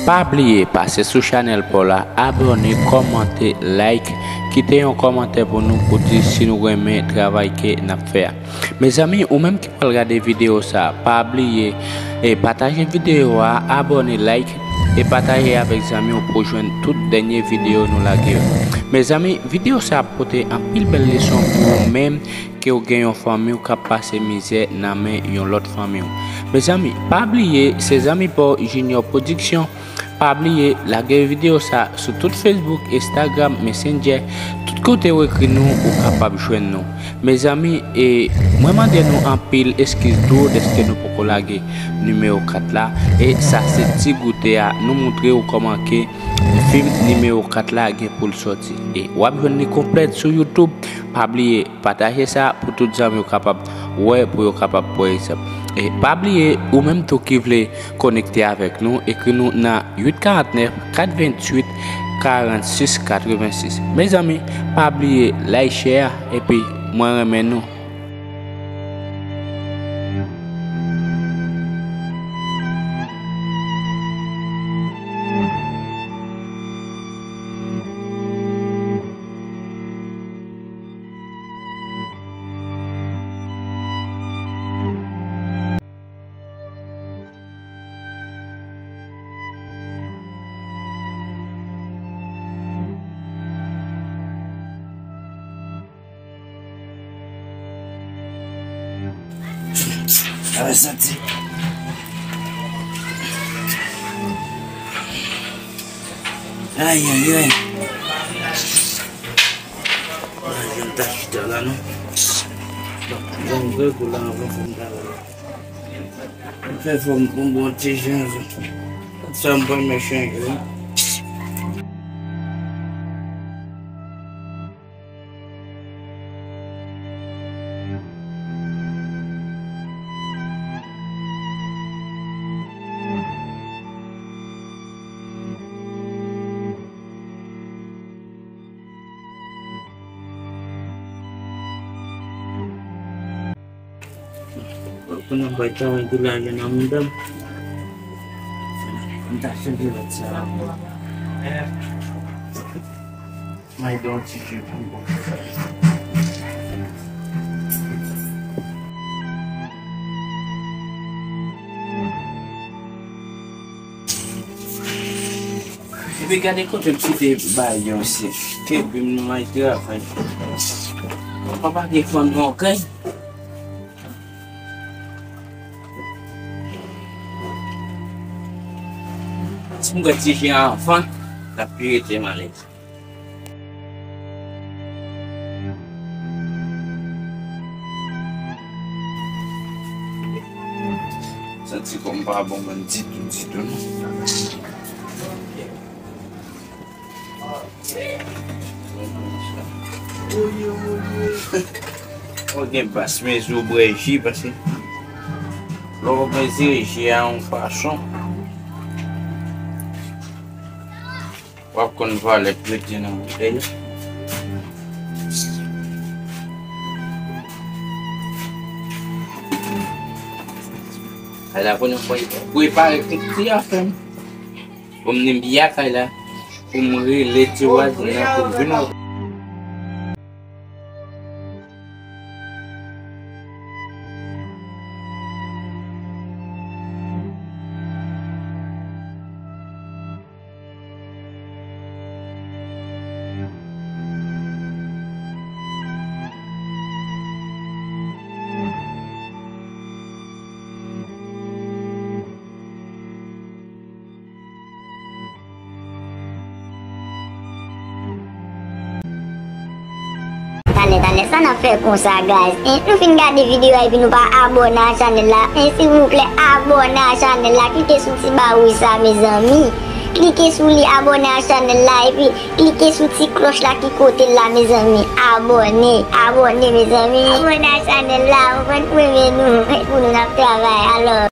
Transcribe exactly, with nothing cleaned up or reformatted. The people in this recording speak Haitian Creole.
Pa bliye pase sou chanèl pa w la, abòne, kòmante, like, kite yon kòmantè pou nou pou di si nou renmen travay ke n ap fè a. Mezanmi, ou menm ki pral gade videyo sa, pa bliye e pataje videyo a, abòne, like e pataje avèk zanmi w pou jwenn tout dènye videyo nou lage yo. Mezanmi, videyo sa ap pote anpil bèl leson pou ou menm ke w gen yon fanmi w k ap pase mizè nan men yon lòt fanmi w. Mezanmi, pa bliye se zanmi pa w Junior Production. Pa bliye lage videyo sa sou tout Facebook, Instagram, Messenger, tout kote w ekri nou, ou kapab jwenn nou. Mezanmi, e mwen mande nou anpil eskiz tou dèske nou poko lage nimewo kat la. E sa se ti goute a, nou moutre w kòman ke fim nimewo kat la gen pou l sòti. E w ap jwenn li konplèt sou YouTube. Pa bliye pataje sa pou tout zanmi w kapab wè, pou yo kapab pran egzanp. E pa bliye, ou menm tou ki vle konekte avèk nou, ekri nou nan uit karant nèf, kat venntuit, karannsis, katrevensis. Mezanmi, pa bliye like, share, epi mwen renmen nou. Ay, santi. Ay, ay, ay. Mwen jwenn ta chita la, non. Bon, bon, vre kou la, anvan fò m ta la. Fè fò m bon, bon ti jan. Sa m pa mechan, vre. Kounye a m bay travay tou la, gen nan mouda m. M ta chanje lòt sa. May don ti je pou bon. Epi gade kote m kite bayon se. Ke bim nan may travay. Papa gen fanm nan kay. Si m gade ti jen anfan, l ap pi rete malèz. Santi kò m pa bon mwen ditou, ditou, non. Ou gen bas mezi w bwè ji, paske lè w mezire ji a yon fason, w ap konn valè k rete nan boutèy la. Ala kounye a m prepare tout ti afè m. Pou m ni m byen kay la, pou m rele ti vwazen nan pou l vin wè. Talè, talè, sa n ap fè konsa, guys? Hein? Nou fin gade videyo a epi nou pa abòne a chanèl la. Hein, silvouplè, abòne a chanèl la. Klike sou ti bawouy sa, mezanmi. Klike sou li, abòne a chanèl la, epi klike sou ti klòch la ki kote l la, mezanmi. Abòne, abòne, mezanmi. Abòne a chanèl la, ou konn, pou renmen nou, pou nou n ap travay. Alò.